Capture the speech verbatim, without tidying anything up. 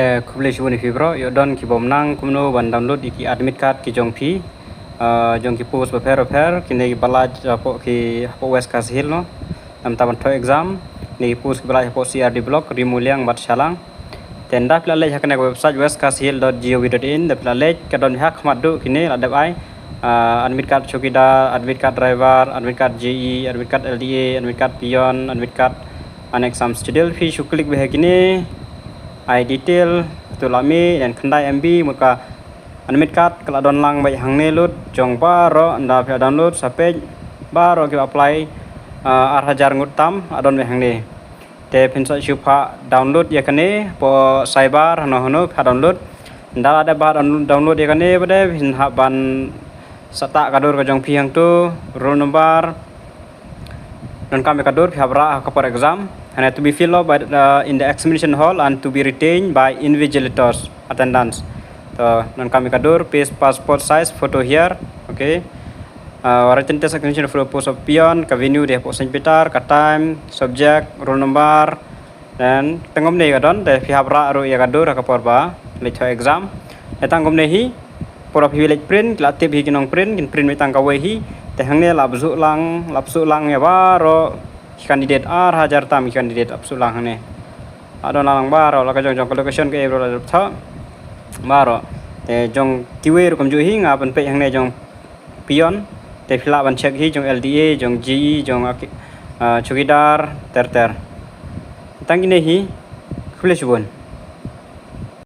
Eh, khublei shibun ïa phi bro, ïoh don ki bym nang kumno ban download ïa ki admit card ki jong phi, ah, jong ki post bapher bapher, kine ki ba lait hapoh ki, hapoh West Khasi Hills no. Namar ban thoh exam, kine ki post ki ba lait hapoh C R D block, Ri Muliang bad Shalang. Te ynda phi la leit ha kane ka website west khasi hills dot gov dot in, ynda phi la leit ka don ha khmat duh kine la dep ai, ah, admit card chowkidar, admit card driver, admit card J E, admit card L D A, admit card peon, admit card unexam schedule. Phi shu click bha ha kine, ai detail, tu la mih, dan khyndai M B, mut ka admit card ka la don lang beit hangne lut, jong baroh, ynda phi la download, sa peit, baroh ki ba apply, ah, ar hajar ngut tam, la don beit hangne. Te phin sa shu phah download ïa kane, hapoh cyber, hano hano, phah download. Ynda la dep phah down-, download ïa kane, ba dei, phin hap ban sa tah ka dur ka jong phi hangtu, roll number, donkam ïa ka dur, phi hap rah ha ka por exam. Hane to be filled up by, uh, in the examination hall and to be retained by invigilators attendance. To donkam ïa ka dur, paste passport size photo here. Okay. Uh, written test examination for post of peon, ka venue dei hapoh Saint Peter, ka time, subject, roll number, then tang kumne ka don, te phi hap rah ruh ïa ka dur ha ka por ba leit thoh exam. Te tang kumne hi, por ba phi leit print, ki la tip hi ki nongprint, kin print beit tang kawei hi. Te hangne la bsuh lang, la bsuh lang ïa baroh ki candidate, ar hajar tam ki candidate la bsuh lang hangne. La don lang baroh, la ka jong jong ka location kaei ruh la dep thoh baroh. Te jong kiwei ruh kumjuh hi, nga pynpeit hangne jong peon, te phi lah ban check hi jong L D A, jong J E, jong aki-, ah, chowkidar, ter ter. Tang kine hi, khublei shibun.